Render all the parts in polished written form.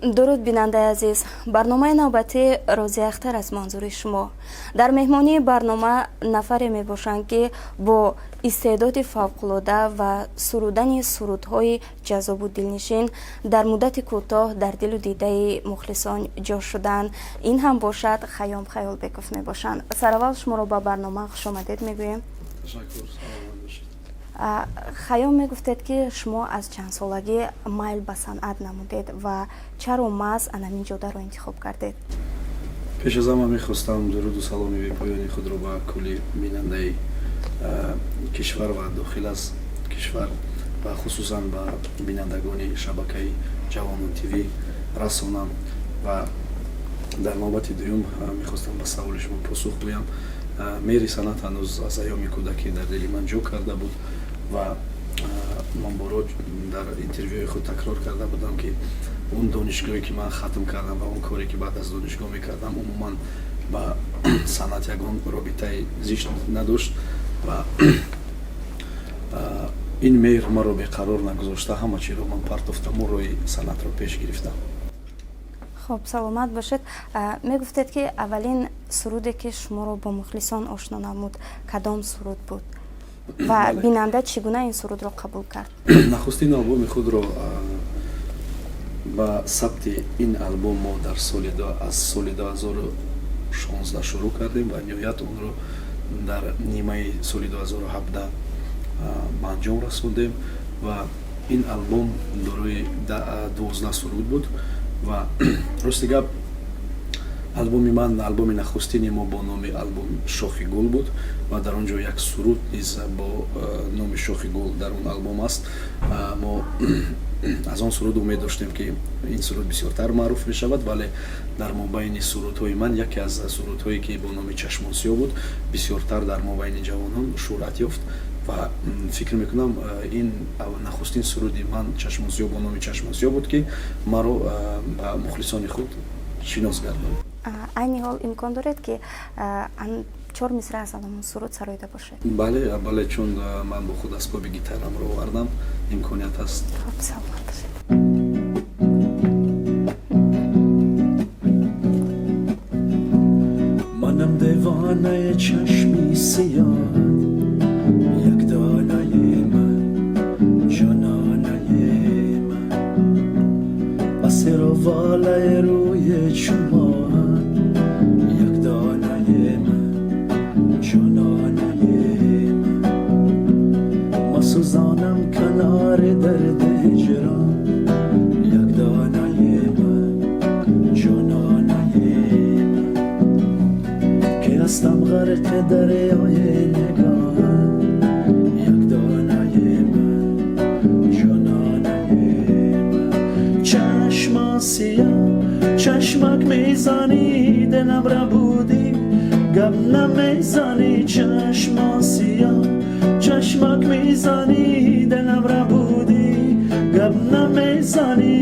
Дуруд, бинандаи азиз. Барномаи навбатии Рози Ахтар аз манзури шумо. Дар меҳмонии барнома нафаре мебошанд, ки бо истеъдоди фавқулода ва сурудани сурудҳои ҷаззобу дилнишин дар муддати кӯтоҳ дар дилу дидаи мухлисон ҷо шуданд. Ин ҳам бошад Хайём Хаёлбеков мебошанд. Сараввал шуморо ба барнома хушомадед мегӯем. Хайём, мегуфтед, ки шумо аз чандсолагӣ майл ба санъат намудед ва чаро маҳз анамин ҷодаро интихоб кардед? Пеш аз ҳама мехостам дуруду саломи бепоёни худро ба кулли бинандаи кишвар ва дохил аз кишвар ва хусусан ба бинандагони шабакаи Ҷавонон ТВ расонам ва дар навбати дуюм мехостам ба саволи шумо посух гӯям. Меҳри санъат ҳанӯз аз айёми кӯдакӣ дар дили ман ҷо карда буд ва ман боро дар интервюи худ такрор карда будам, ки он донишгоҳе, ки ман хатм кардам, ва он коре, ки баъд аз донишгоҳ мекардам, умуман ба санъат ягон робитаи зишт надошт ва ин меҳр маро беқарор нагузошта, ҳама чиро ман партофтаму роҳи санъатро пеш гирифтам. Хуб, саломат бошед. Мегуфтед, ки аввалин суруде, ки шуморо бо мухлисон ошно намуд, кадом суруд буд ва бинанда чӣ гуна ин сурудро қабул кард? Нахустин албоми худро, ба сабти ин албом мо дар соли аз соли 2016 шурӯъ кардем ва ниҳоят онро дар нимаи соли 2017 ба анҷом расондем. Ва ин албом дорои 12 суруд буд. Ва рости гап, албоми ман, албоми нахустини мо бо номи албом «Шохи гул» буд ва дар он ҷо як суруд низ бо номи «Шохи гул» дар он албом аст. Мо аз он суруд умед доштем, ки ин суруд бисёртар маъруф мешавад, вале дар мобайни сурудҳои ман яке аз сурудҳое, ки бо номи «Чашмон сиёҳ» буд, бисёртар дар мобайни ҷавонон шӯҳрат ёфт. Ва фикр мекунам, ин нахустин суруди ман «Чашмон сиёҳ», бо номи «Чашмон сиёҳ» буд, ки маро ба мухлисони худ шинос гардонд. Айни ҳол имкон доред, ки чор мисра аз ҳамон суруд сароида бошед? Бале, чун ман бо худ асбоби гитарамро овардам, имконият ҳаст. Хуб, саломат бошед. Манам девонаи чашми сиёҳат, як донаи ман, ҷононаи ман, асиру волаи рӯи чу моҳат, як донаи ман, ҷононаи ман, масӯзонам канори дарди ҳиҷрон, як донаи ман, ҷононаи ман, ки ҳастам ғарқи дарёи нигоҳат, як донаи ман, ҷононаи ман. Чашма сиёҳ, чашмак мезанӣ, дилам рабудӣ, гап намезанӣ. Чашма сиёҳ, чашмак мезанӣ, дилам рабудӣ, гап намезанӣ.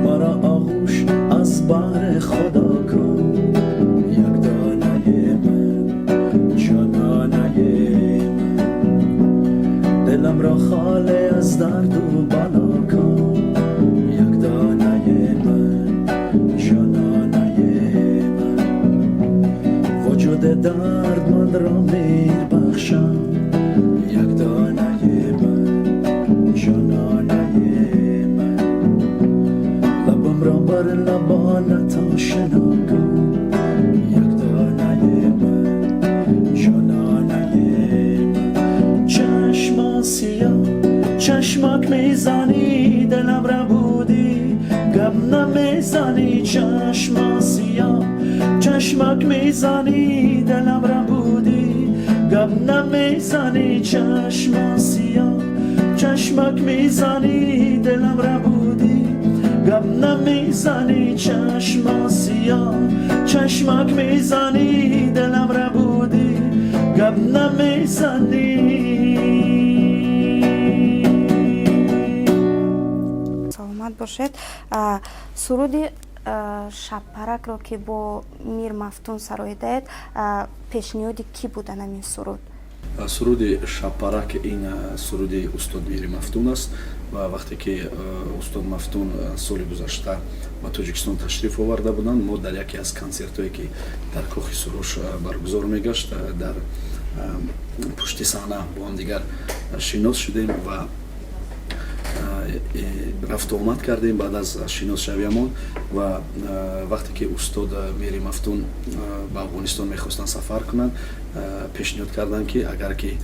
Маро оғӯш аз баҳри худо кун, як донаи ман, ҷононаи ман, дилам ро холӣ аз дарду бало кун, як донаи ман, ҷононаи ман, вуҷуди дардмандро мебахшам, як донаи ман, ҷононаи ман, лабамро бар лабонат ошно кун, як донаи ман, ҷононаи ман. Чашма сиёҳ, чашмак мезанӣ, дилам рабудӣ, гап намезанӣ. Чашма сиёҳ, чашмак мезанӣ, дилам рабудӣ, гап намезанӣ. Чашма сиёҳ, чашмак мезанӣ, дилам рабудӣ, гап намезанӣ. Чашма сиёҳ, чашмак мезанӣ, дилам рабудӣ, гап намезанӣ. Саломат бошед. Суруди «Шабпаракро», ки бо Мир Мафтун сароидаед, пешниҳоди кӣ будан ҳамин суруд? Суруди «Шабпарак» ин суруди устод Мири Мафтун аст ва вақте ки устод Мафтун соли гузашта ба Тоҷикистон ташриф оварда буданд, мо дар яке аз консертҳое, ки дар Кохи Суруш баргузор мегашт, дар пушти саҳна бо ҳамдигар шинос шудем ва рафту омад кардем. Баъд аз шиносшавиямон ва вақте ки устод Мири Мафтун ба Афғонистон мехостанд сафар кунанд, пешниҳод карданд, ки агар ки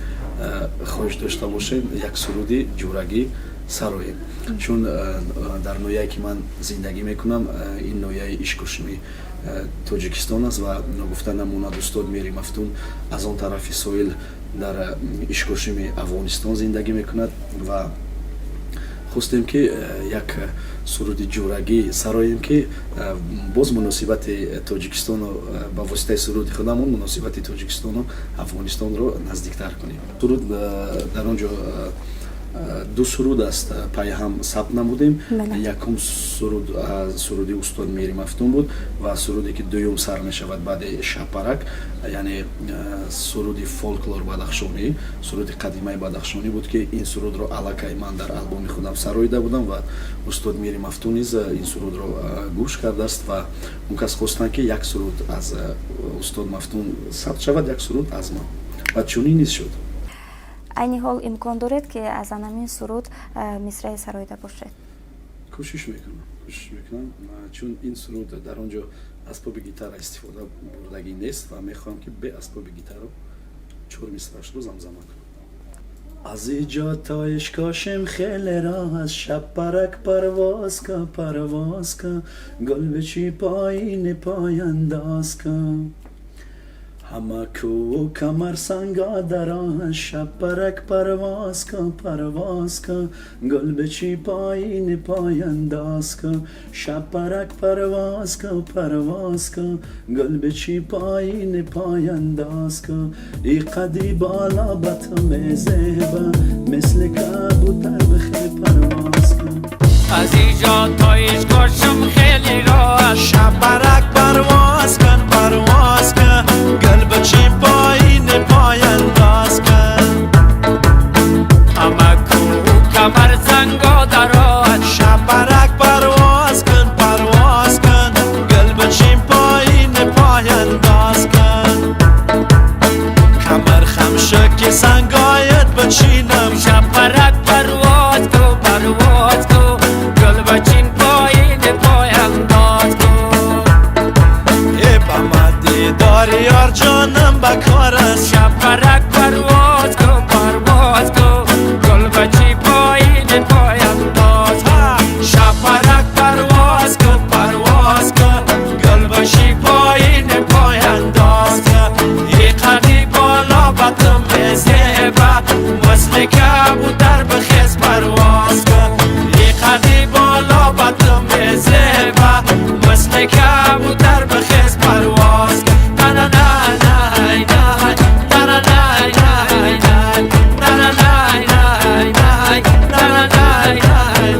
хоҳиш дошта бошем, як суруди ҷурагӣ сароем, чун дар ноҳияе, ки ман зиндагӣ мекунам, ин ноҳияи Ишкошими Тоҷикистон аст ва ногуфта намонад, устод Мири Мафтун аз он тарафи соҳил, дар Ишкошими Афғонистон зиндагӣ мекунад ва хостем, ки як суруди ҷурагӣ сароем, ки боз муносибати Тоҷикистону ба воситаи суруди худамон муносибати Тоҷикистону Афғонистонро наздиктар кунем. Суруд дар он ҷо ду суруд аст, пайҳам сабт намудем. Якум суруд суруди устод Мири Мафтун буд ва суруде, ки дуюм сар мешавад баъди «Шабпарак», яъне суруди фолклор бадахшонӣ, суруди қадимаи бадахшонӣ буд, ки ин сурудро аллакай ман дар албоми худам сароида будам ва устод Мири Мафтун низ ин сурудро гӯш кардааст ва он кас хостанд, ки як суруд аз устод Мафтун сабт шавад, як суруд аз ман, ва чунин низ шуд. Айни ҳол имкон доред, ки аз анамин суруд мисрае сароида бошед? Кӯшиш мекунам, кӯшиш мекунам, чун ин суруд дар он ҷо асбоби гитара истифода бурдагӣ нест ва мехоҳам, ки бе асбоби гитаро чор мисраашро замзама кунам. Аз иҷо то Ишкошим хеле роҳ аст, шабпарак, парвоз ка, парвоз ка, гул бичи, поини пойандоз ка. Ҳама кӯҳу камар санга дар роҳ, шабпарак, парвоз ка, парвоз ка, гул бичи, поини пойандоз ка. Шабпарак, парвоз ка, парвоз ка, гул бичи, поини пойандоз ка. И қади боло ба ту мезеба, мисли кабутар бихез, парвоз ка. Аз иҷо то Ишкошим хеле роҳ. Шабпарак, парвоз кун, парвоз кун, гул бичи, поин пойандоз кун. Ҳама кӯҳу камар санго дар роҳ. Шабпарак, парвоз кун, парвоз кун, гул бичи, поин пойандоз кун. Камар хам ша, ки сангоят бичинам. Шабпарак, парвоз ку, парвоз ку, гул бичин, поин пойандоз ку. Э, ба ман дидори ёр ҷонам ба кор аст. Шабпарак, парвоз ку, парвоз ку, гул бичи, поин пойандоз ку. Шабпарак, парвоз ку, парвоз ку, гул бичи, поин пойандоз ку. И қади боло ба ту мезеба, мисли кабутар бихез, парвоз ку. И қади боло ба ту мезеба, мисли кабутар бихез, парвоз ку. На-на-най-най-най, на-на-най-най-най, на-на-най-най-най, на-на-най-най-най.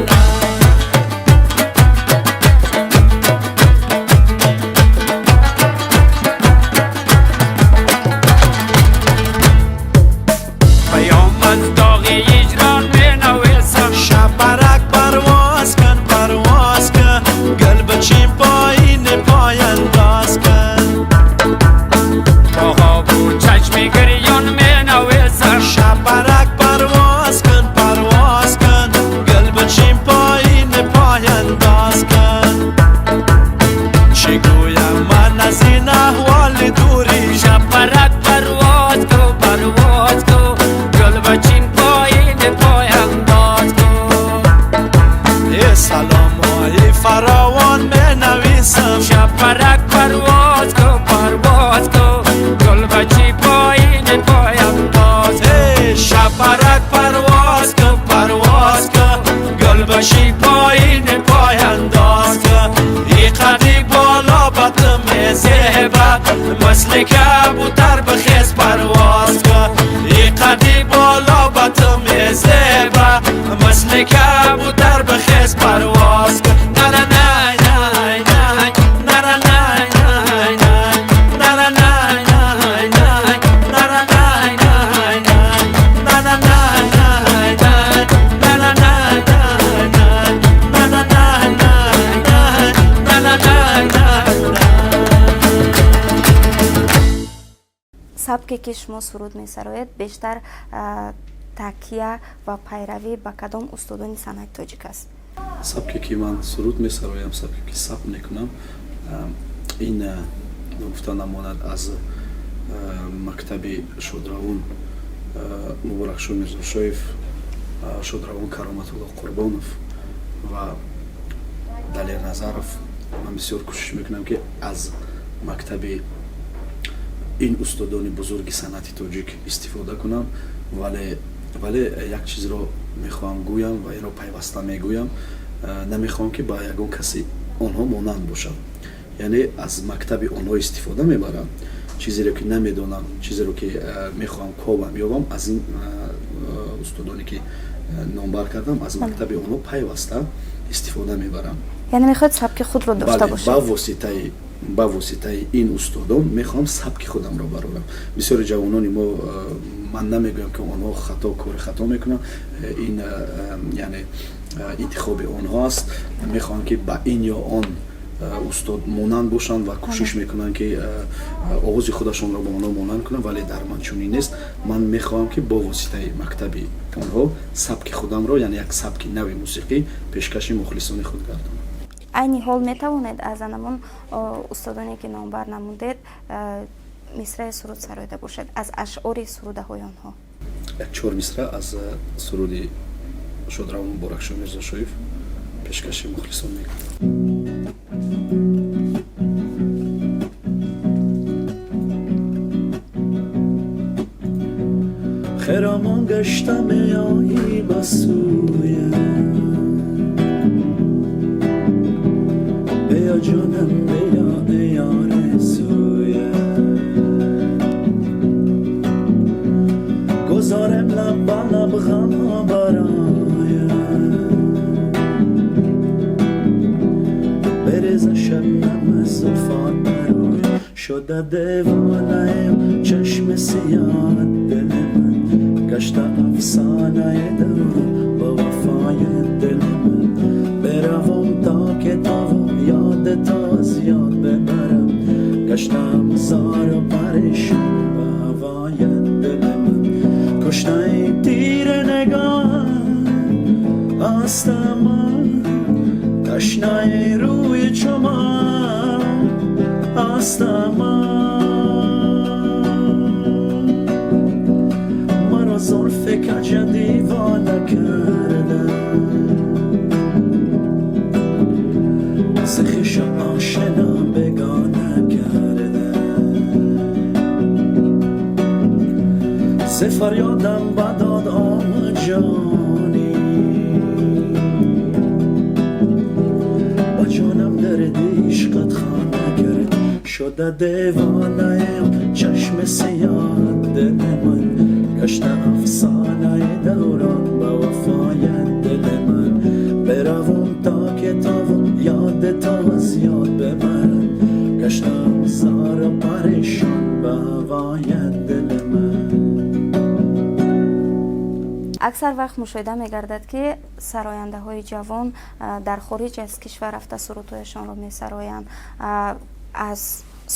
Паём аз доғи ҳиҷрон менависам. Шабпарак, парвоз кун, парвоз кун, гул бичин, поин пойандоз кун. Бо обу чашми гирён менависам. Шабпарак, парвоз кун, парвоз кун, гул бичин, поин пойандоз кун. Чӣ гӯям ман аз ин аҳволи дурӣ? Шабпарак, парвоз ку, парвоз ку, гул бичин, поин пойандоз ку. Э, саломҳои фаровон менависам. Шабпарак, парвоз ку, парвоз ку, гул бичи, поин пойандоз ку. Э, шабпарак, парвоз кун, парвоз кун, гул бичи, поин пойандоз кун. И қади боло ба ту мезеба, мисли кабутар бихез, парвоз кун. И қади боло ба ту мезеба, мисли кабутар бихез, парвоз кун. На-на-най-най-най, на-на-най-най-най, на-на-най-най-най, на-на-най-най-най. Сабке ки шумо суруд месароед, бештар такя ва пайравӣ ба кадом устодони санъати тоҷик аст? Сабке ки ман суруд месароям, сабке ки сабт мекунам, ин ногуфта намонад, аз мактаби шодравон Муборакшо Мирзошоев, шодравон Кароматулло Қурбонов ва Далер Назаров. Ман бисёр кӯшиш мекунам, ки аз мактаби ин устодони бузурги санъати тоҷик истифода кунам, вале як чизро мехоҳам гӯям ва инро пайваста мегӯям: намехоҳам, ки ба ягон каси онҳо монанд бошам. Яъне аз мактаби онҳо истифода мебарам, чизеро ки намедонам, чизеро ки мехоҳам ковам, ёбам, аз ин устодоне ки номбар кардам, аз мактаби онҳо пайваста истифода мебарам. Яъне мехоҳед сабки худро дошта бошед? Ба воситаи ин устодон мехоҳам сабки худамро барорам. Бисёри ҷавонони мо, ман намегӯям, ки онҳо хато, кори хато мекунанд, ин яъне интихоби онҳо аст. Мехоҳанд, ки ба ин ё он устод монанд бошанд ва кӯшиш мекунанд, ки овози худашонро ба онҳо монанд кунанд, вале дар ман чунин нест. Ман мехоҳам, ки бо воситаи мактаби онҳо сабки худамро, яъне як сабки нави мусиқӣ пешкаши мухлисони худ гардонам. Айни ҳол метавонед аз анамон устодоне ки номбар намудед мисраи суруд сароида бошед, аз ашъори сурудаҳои онҳо? Як чор мисра аз суруди шодравон Муборакшо Мирзошоев пешкаши мухлисон мекунам. Хиромон гашта меоӣ ба сӯям, бия ҷонам, бия, эй орзуям. Гузорем лаб ба лаб ғамҳо бароям, برز شبنم زلفات برای. شده دیوانه چشم سیاه دل من، گشته افسانه دوران با وفای دل من. بروم تا که تو یاد تا از یاد ببرم، گشتم زار و پریشان به هوای دل من. کشته تیر نگاه هستم من، تشنه روی چمان هستم من. مرا زلف کج دیوانه کرده، ز خویش آشنا بگانه کرده. ز فریادم بداد آمد جانی، با جانم درد عشقت خانه کرد. شده دیوانه چشم سیاه دل من، گشته افسانه دوران با وفای دل من. بروم تا که تو یاد تا از یاد ببرم، گشتم زار و پریشان به هوای دل من. Аксар вақт мушоҳида мегардад, ки сарояндаҳои ҷавон дар хориҷ аз кишвар рафта сурудҳояшонро месароянд. Аз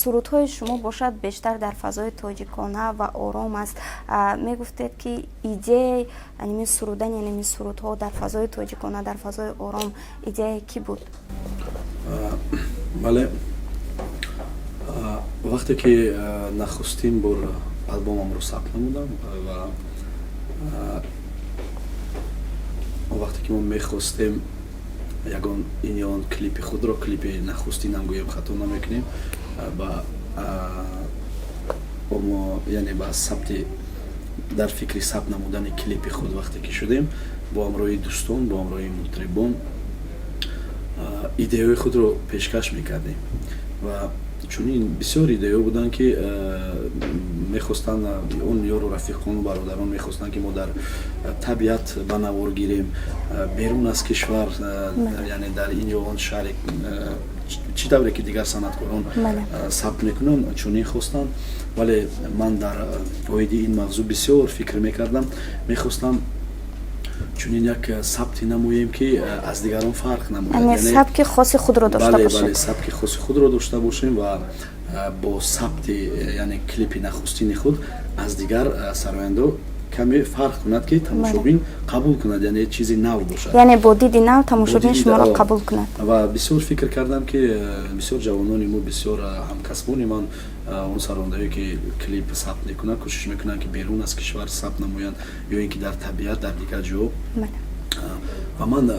сурудҳои шумо бошад, бештар дар фазои тоҷикона ва ором аст. Мегуфтед, ки идеяи аними сурудани аними сурудҳо дар фазои тоҷикона, дар фазои ором, идеяи кӣ буд? Бале, вақте ки нахустин бор албомамро сабт намудам ва вақте ки мо мехостем ягон ин ё он клипи худро, клипи нахустинам гӯем, хато намекунем, ба яъне ба сабти, дар фикри сабт намудани клипи худ вақте ки шудем, бо ҳамроҳи дӯстон, бо ҳамроҳи мутрибон идеяҳои худро пешкаш мекардем ва чунин бисёр идеяҳо буданд, ки мехостанд он ёру рафиқону бародарон, мехостанд, ки мо дар табиат ба навор гирем, берун аз кишвар, яъне дар ин ё он шаҳре, чӣ тавре ки дигар санъаткорон сабт мекунанд, чунин хостанд. Вале ман дар оиди ин мавзӯъ бисёр фикр мекардам. Мехостам чунин як сабте намоем, ки аз дигарон фарқ намояд. Сабки хоси худро дошта бошем. Бале, сабки хоси худро дошта бошем ва Бо сабти, яъне клипи нахустини худ аз дигар сарояндо каме фарқ кунад, ки тамошобин қабул кунад, яъне чизи нав бошад. Яъне бо диди нав тамошобин шуморо қабул кунад. Ва бисёр фикр кардам, ки бисёр ҷавонони мо, бисёр ҳамкасбони ман, он сарояндаое, ки клип сабт мекунанд, кӯшиш мекунанд, ки берун аз кишвар сабт намоянд ё ин ки дар табиат, дар дигар ҷо. Ва ман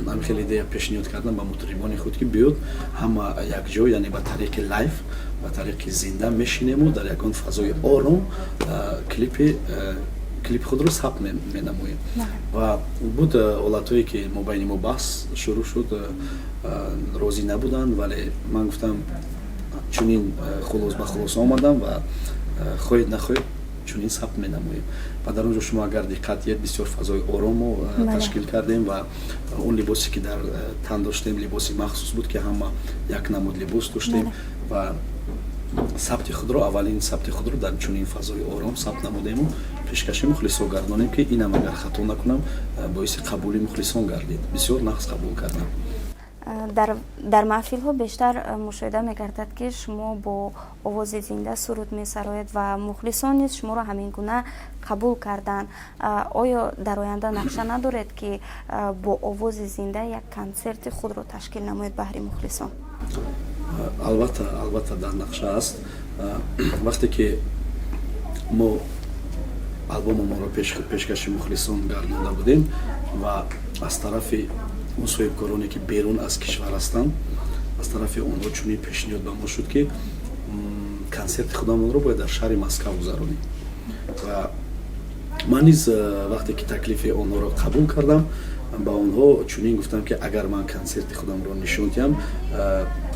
ҳамин хел идея пешниҳод кардам ба мутрибони худ, ки биёд, ҳама якҷо, яъне ба тариқи live, ба тариқи зинда мешинему дар ягон фазои ором клипи худро сабт менамоем. Ва буд ҳолатҳое, ки мобайни мо баҳс шурӯъ шуд, розӣ набуданд, вале ман гуфтам, чунин ба хулоса омадам ва хоҳед нахоҳед, чунин сабт менамоем. Ва дар он ҷо шумо агар диққат диҳед, бисёр фазои оромо ташкил кардем ва он либосе, ки дар тан доштем, либоси махсус буд, ки ҳама як намуд либос доштем ва сабти худро, аввалин сабти худро дар чунин фазои ором сабт намудему пешкаши мухлисон гардонем, ки инам, агар хато накунам, боиси қабули мухлисон гардид, бисёр нағз қабул кардам. Дар маҳфилҳо бештар мушоҳида мегардад, ки шумо бо овози зинда суруд месароед ва мухлисон низ шуморо ҳамин гуна қабул карданд. Оё дар оянда нақша надоред, ки бо овози зинда як консерти худро ташкил намоед баҳри мухлисон? Албатта, албатта, дар нақша аст. Вақте ки мо албомамонро пешкаши мухлисон гардонда будем ва аз тарафи он соҳибкороне, ки берун аз кишвар ҳастанд, аз тарафи онҳо чунин пешниҳод ба мо шуд, ки консерти худамонро бояд дар шаҳри Москав гузаронем. Ва ман низ, вақте ки таклифи онҳоро қабул кардам, ба онҳо чунин гуфтам, ки агар ман консерти худамро нишон диҳам,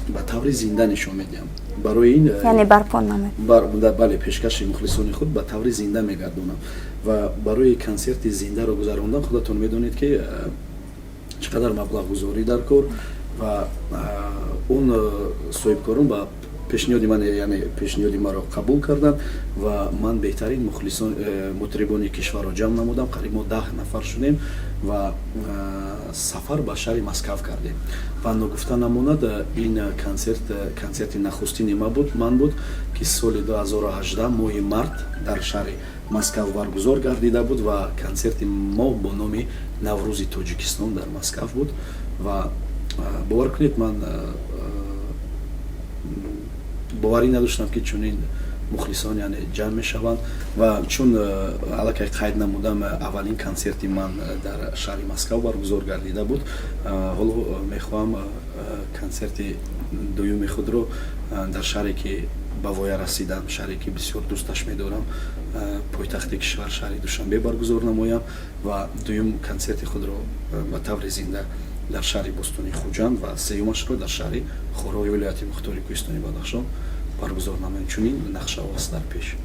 ба таври зинда нишон медиҳам. Барои ин Яъне барпо намед. Бале, пешкаши мухлисони худ ба таври зинда мегардонам. Ва барои консерти зиндаро гузарондан, худатон медонед, ки чӣ қадар маблағгузорӣ дар кор. Ва он соҳибкорон ба пешниҳоди ман, яъне пешниҳоди маро қабул карданд ва ман беҳтарин мухлисон, мутрибони кишварро ҷамъ намудам. Қариб мо 10 нафар шудем ва сафар ба шаҳри Москав кардем. Ва ногуфта намонад, ин консерт консерти нахустини ман буд, ки соли 2018 моҳи март дар шаҳри Москав баргузор гардида буд ва консерти мо бо номи «Наврӯзи Тоҷикистон» дар Москав буд. Ва бовар кунед, ман боварӣ надоштам, ки чунин мухлисон, яъне, ҷамъ мешаванд. Ва чун аллакай қайд намудам, аввалин консерти ман дар шаҳри Москав баргузор гардида буд. Ҳоло мехоҳам консерти дуюми худро дар шаҳре, ки ба воя расидам, шаҳре, ки бисёр дӯсташ медорам, пойтахти кишвар, шаҳри Душанбе баргузор намоям ва дуюм консерти худро ба таври зинда дар шаҳри бостонии Хуҷанд ва сеюмашро дар шаҳри Хороғи вилояти мухтори кӯҳистони Бадахшон баргузор намоем. Чунин нақшаҳо аст дар пеш.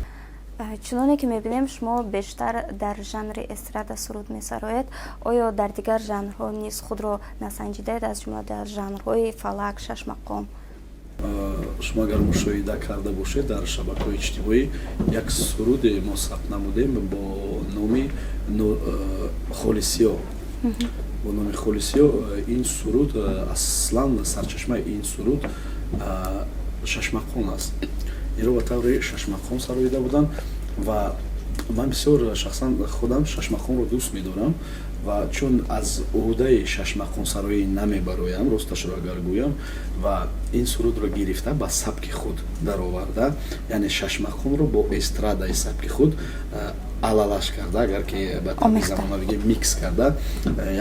Чуноне ки мебинем, шумо бештар дар жанри эстрада суруд месароед. Оё дар дигар жанрҳо низ худро насанҷидаед, аз ҷумла дар жанрҳои фалак, шашмақом? Шумо агар мушоҳида карда бошед, дар шабакаҳои иҷтимоӣ як суруде мо сабт намудем бо номи «Холи сиёҳ», бо номи «Холи сиёҳ». Ин суруд, аслан сарчашмаи ин суруд шашмақом аст. Инро ба таври шашмақом сароида буданд ва ман бисёр, шахсан худам шашмақомро дӯст медорам. Ва чун аз уҳдаи шашмақомсароӣ намебароям, росташро агар гӯям, ва ин сурудро гирифта, ба сабки худ дароварда, яъне шашмақомро бо эстрадаи сабки худ алалаш карда, агар ки ба таври замонавӣ, микс карда,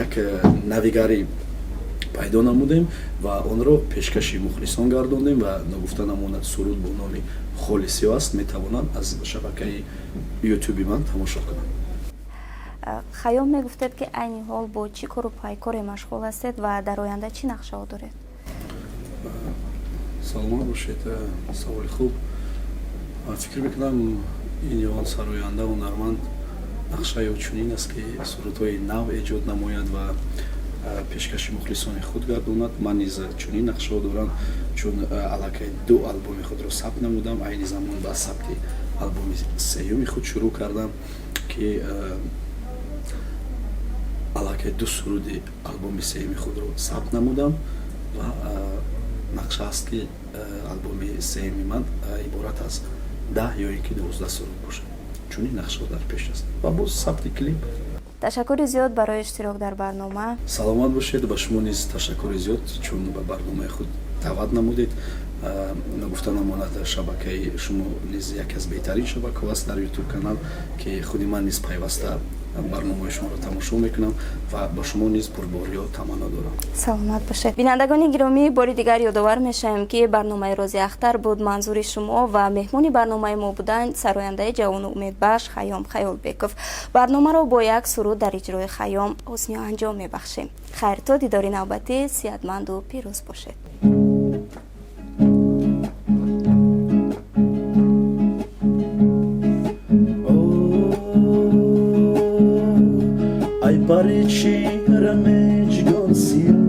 як навигарӣ пайдо намудем ва онро пешкаши мухлисон гардондем. Ва ногуфта намонад, суруд бо номи «Холи сиёҳ» аст, метавонанд аз шабакаи Ютуби ман тамошо кунанд. Хайём, мегуфтед, ки айни ҳол бо чӣ кору пайкоре машғул ҳастед ва дар оянда чӣ нақшаҳо доред? Саломат бошед, саволи хуб. Фикр мекунам, ин ё он сароянда, ҳунарманд нақшаи ӯ чунин аст, ки сурудҳои нав эҷод намояд ва пешкаши мухлисони худ гардонад. Ман низ чунин нақшаҳо дорам, чун аллакай ду албоми худро сабт намудам, айни замон ба сабти албоми сеюми худ шурӯъ кардам, ки аллакай ду суруди албоми сеюми худро сабт намудам ва Нақша аст, ки албоми сеюми ман иборат аз 10 ё ин ки 12 суруд бошад. Чунин нақшаҳо дар пеш аст ва боз сабти клип. Ташаккури зиёд барои иштирок дар барнома. Саломат бошед. Ба шумо низ ташаккури зиёд, чун ба барномаи худ даъват намудед. Нагуфта намонад, шабакаи шумо низ яке аз беҳтарин шабакаҳо аст дар Ютуб канал, ки худи ман низ пайваста барномаи шуморо тамошо мекунам ва ба шумо низ бурдбориё таманно дорам. Саломат бошед. Бинандагони гиромӣ, бори дигар ёдовар мешавем, ки барномаи Рӯзи Ахтар буд манзури шумо ва меҳмони барномаи мо буданд сарояндаи ҷавону умедбахш Хайём Хаёлбеков. Барномаро бо як суруд дар иҷрои Хайём ҳусни анҷом мебахшем. Хайр, то дидори навбатӣ сиҳатманду пирӯз бошед. Ай пари чеҳра меҷгон сиё,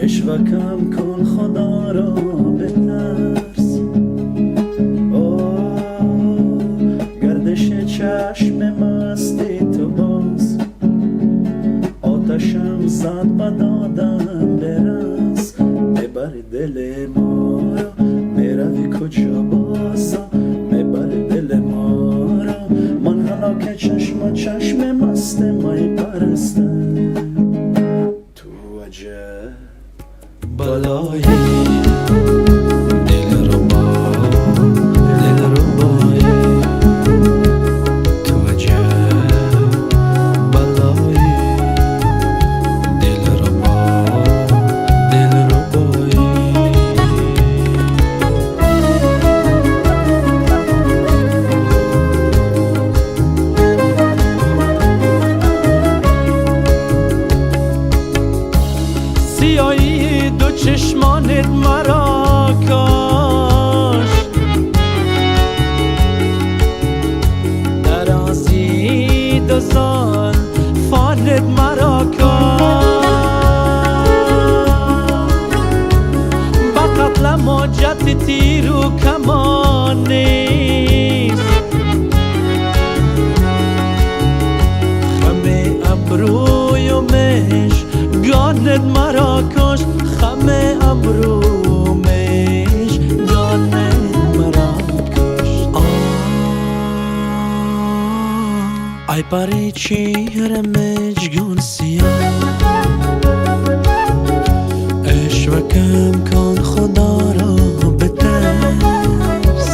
ишва кам кун, худоро битарс. Гардиши чашми масти ту боз оташам зад, ба додам бирас. Мебари дили моро, мерави куҷо бозо? Мебари дили моро, ман ҳалоки чашма чашми маст май парастам. Ту аҷаб балои, дилрубо, дилрубои, ту аҷаб балои, дилрубо, дилрубои. Сиёҳии ду чашмонат маро кошт, дарозии ду зулфонат маро кошт. Ба қатлам ҳоҷати тиру камон нест, хами абрӯю мижгонат маро кушт, хами абрӯ мижгонат маро кушт. Ай пари чеҳра мижгон сиёҳ, ишва кам кун, худоро битарс.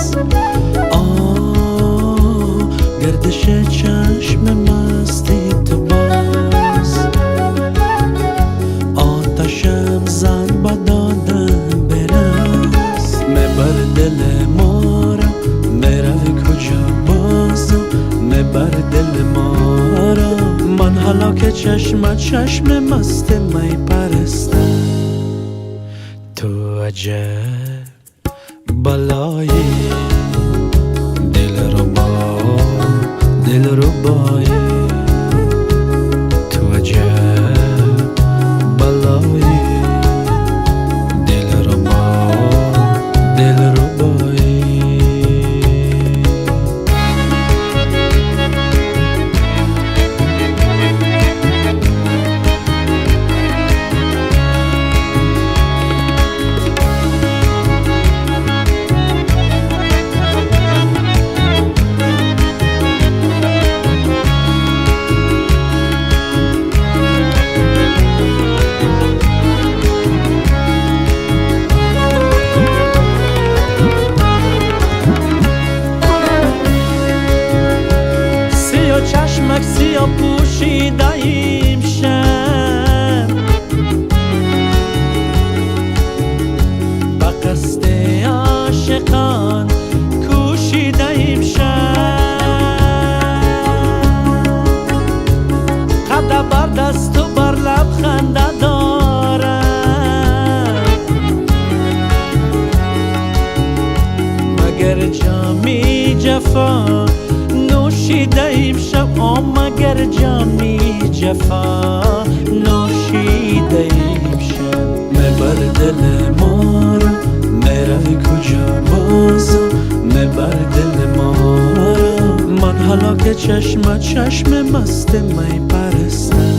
Гардиши чашми масти ту боз оташам зад, ба додам бирас. Мебар дили моро, мерави куҷо бозо? Мебар дили моро, ман ҳалоки чашма чашми масти май парастам. Ту аҷаб балои, дилрубо, дилрубои, ту аҷаб балои, дилрубо, дилрубои. Сиё чашмак сиё пӯшидаим шаб, ба қасди ошиқон кӯшидаим шаб. Қада бар дасту бар лаб ханда дорад, магар ҷоми ҷафо нӯшидаим шаб, о магар ҷоми ҷафо нӯшидаим шаб. Мебар дили моро, мерави куҷо бозо? Мебар дили моро, ман ҳалоки чашма чашми масти май парастам.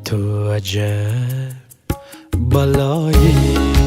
Ту аҷаб Балоӣ.